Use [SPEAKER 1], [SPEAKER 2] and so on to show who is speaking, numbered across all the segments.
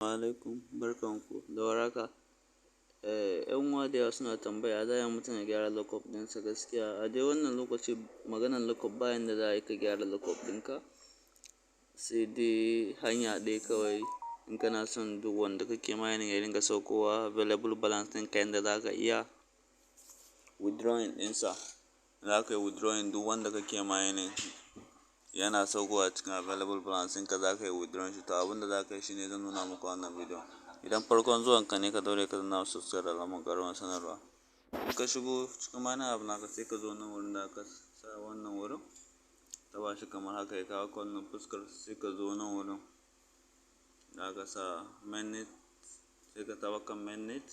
[SPEAKER 1] Alaikum, barkanku da warhaka. ‘Yan uwa da yawa suna tambaya za a yi mutum ya gyara lockup ɗinsa. Gaskiya a dai wannan lokaci, maganar lockup, ba yanda za a yi ka gyara lockup ɗinka, sai dai hanya ɗaya kawai. In kana son duk wanda kake mining ya dinga saukowa available balance ɗinka, yanda za ka iya withdrawing ɗinsa, za ka yi withdrawing duk wanda kake mining yana saukowa cikin available balance ɗinka, za ka yi withdrawing shi. To, abin da za ka yi shine zan nuna muku a wannan bidiyon. Idan farkon zuwan ka ne, ka daure ka danna subscribe da alamar ƙararrawar sanarwa. In ka shigo cikin mining app naka, sai ka zo nan wurin da aka sa wannan wurin, taɓa shi kamar haka, ya kawo ka wannan fuskar. Sai ka zo nan wurin da aka sa mainnet, sai ka taɓa kan mainnet.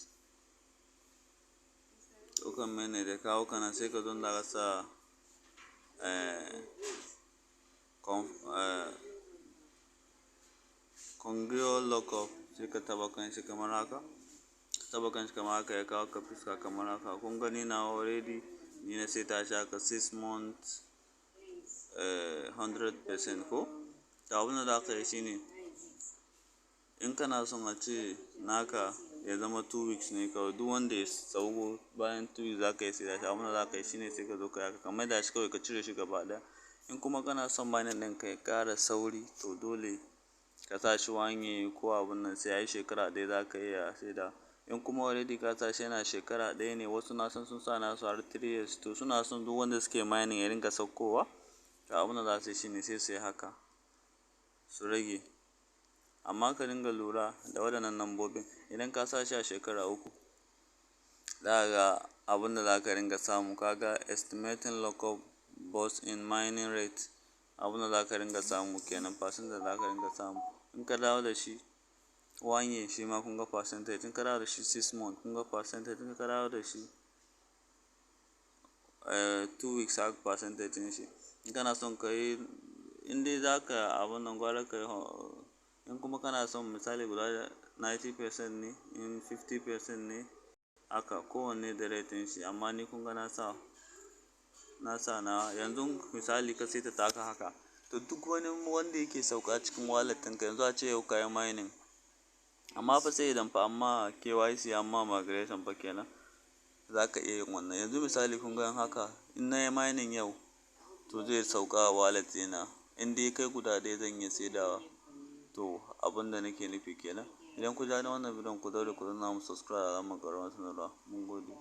[SPEAKER 1] Kan mainnet ya kawo ka nan, sai ka zo inda aka sa configure lockup, sai ka taɓa kan shi kamar haka. Taɓa kan shi kamar haka, ya kawo ka fuska kamar haka. Kun gani, nawa already ni na saita shi haka, 6 months, 100% ko. To, abin da za ka yi shine, in kana son a ce naka ya zama 2 weeks ne kawai, duk wanda ya sauko bayan 2 weeks za ka iya saida shi, abin da za ka yi shine sai ka zo ka yi haka, ka maida shi kawai, ka cire shi gaba ɗaya. In kuma kana son mining ɗinka ya ƙara sauri, to dole ka sa shi one year ko abun nan, sai yayi shekara ɗaya za ka iya saida. In kuma already ka sa shi yana shekara ɗaya ne, wasu na san sun sa nasu har 3 years, to suna son duk wanda suke mining ya dinga saukowa, to abin da za su yi shine sai su yi haka, su rage. Amma ka dinga lura da waɗannan lambobin. Idan ka sa shi a shekara 3, za ka ga abin da za ka ringa samu. Ka ga estimating lockup boost in mining rate, abin da za ka ringa samu kenan, percent da za ka ringa samu. In ka dawo da shi one year, shi ma kun ga percentage. In ka dawo da shi 6 months, kun ga percentage. In ka dawo da shi 2 weeks, haka percentage ɗin shi. In kana son ka yi, in dai za ka abun nan, gwara ka yi. In kuma kana son misali guda 90% ne, in 50% ne, haka kowanne da rate ɗin shi. Amma ni kun ga na sa nawa. Yanzu misali ka saita taka haka, to duk wani wanda yake sauka cikin wallet ɗinka, yanzu ace yau ka yi mining, amma fa sai idan fa amma KYC, amma migration fa kenan za ka iya yin wannan. Yanzu misali kun ga haka, in na yi mining yau, to zai sauka a wallet ɗina. In dai kai guda ɗaya, zan iya saidawa. To, abun da nake nufi kenan. Idan kun ji daɗin wannan bidiyon, ku daure ku danna mun subscribe da alamar ƙararrawar sanarwa. Mun gode.